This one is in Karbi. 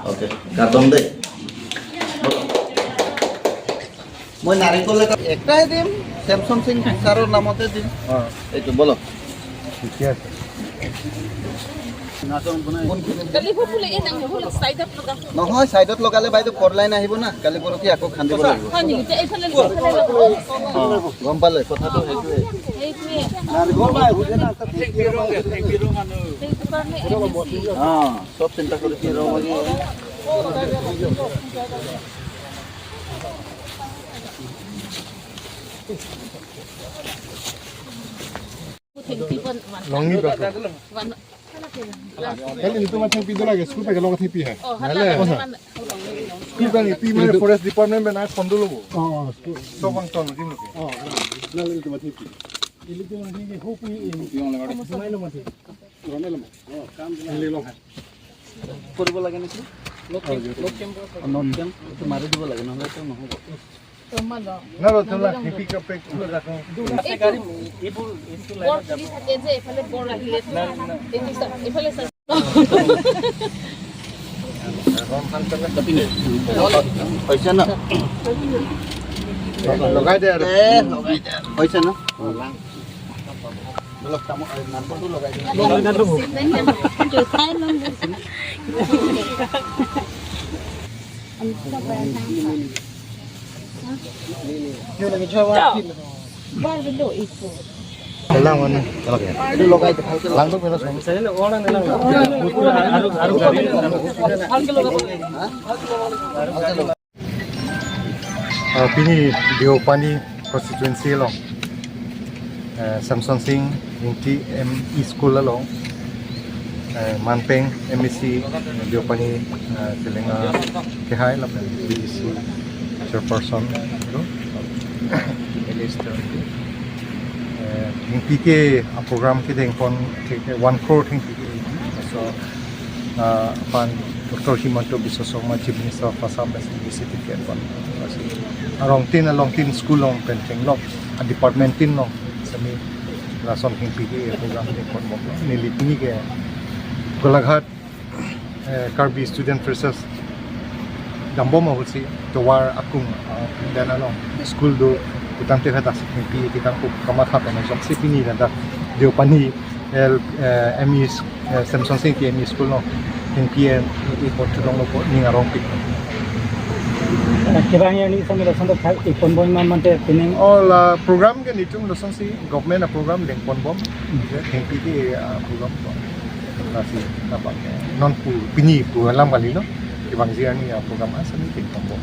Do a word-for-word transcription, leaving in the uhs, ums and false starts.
Okay, kardom de. মই নাৰিকল এটা, একটাই দিম, ছেমছন সিং ছাৰৰ নামতে দিম। অ। এইটো বলক। ঠিকে আছে। কালি ফুলে এই নাম ফুল চাইডত লগা। নহয়, চাইডত লগালে বাইদেউ ফ'ৰ লাইন আহিব না, কালি পৰহি আকৌ খান্দিব লাগিব। হয় নেকি? এতিয়া এইফালে লগা। অ, গম পালে, কথাটো সেইটোৱে। এইটোৱে। নাৰিকল নাই, বুজে না, এটা ফেকি ৰঙা। সেইটো কাৰণে এম এ চি। অ, চব চিন্তা কৰি কি ৰঙা। Longi ba. Kan itu macam pintu lagi, school pakai longa T V hai. Oh, hala. School kan itu mana forest department mana kondo lo. Oh, school. So bang ton, jim lo. Oh, nah, itu macam T V. Itu macam T V, hopi ini. Yang lagi. Mana lo macam? Rame lo. Oh, kam. Ini lo hai. কৰিব লাগে নেকি? Not camp, not camp, এইটো মাৰি দিব লাগে, নহ'লে এইটো নহ'ব। না, না, তোলা, হিপি কাপে, তোলা ৰাখো। এইটো বৰ পুলি থাকে যে, এইফালে বৰ আহিলে, এইটো চা-, এইফালে চা-, হৈছে ন? লগাই দে আৰু। এ, লগাই দে আৰু। হৈছে ন? Ah, pini Deopani constituency along, eh, Semsonsing Ingti M E School along, eh, manpeng M A C, eh, Deopani, eh, Telenga kehai lapen B D C chairperson, eh, Ingti ke, ah, program ke dengpon ke one crore Ingti ke. So, ah, aphan Doctor Himanta Biswa Sarma, Chief Minister of Assam, as initiative ke pon. Arong tin, along tin school along pen tenglok, a department tin along, sami lason Ingti ke program dengponbom. Neli pini ke Golaghat, eh, Karbi Student Freshers dambom ahutsi tovar akung, ah, dan along school do kutang te kata Ingti kitang ku kamatha pen jongsi pini dan dak Deopani el, eh, M E, eh, Semsonsing Ingti M E School along Ingti e ipot chudong lo po ning arongpik. Kevang ya ni sambil lason do khai iponbom ma mante pining. Oh, la program ke nelitum lasonsi government a program dengponbom. Ingti ke, ah, program ko. Lasi napa ke non pu pini pu alam kali lo. Kevangji arni a program asami dengponbom.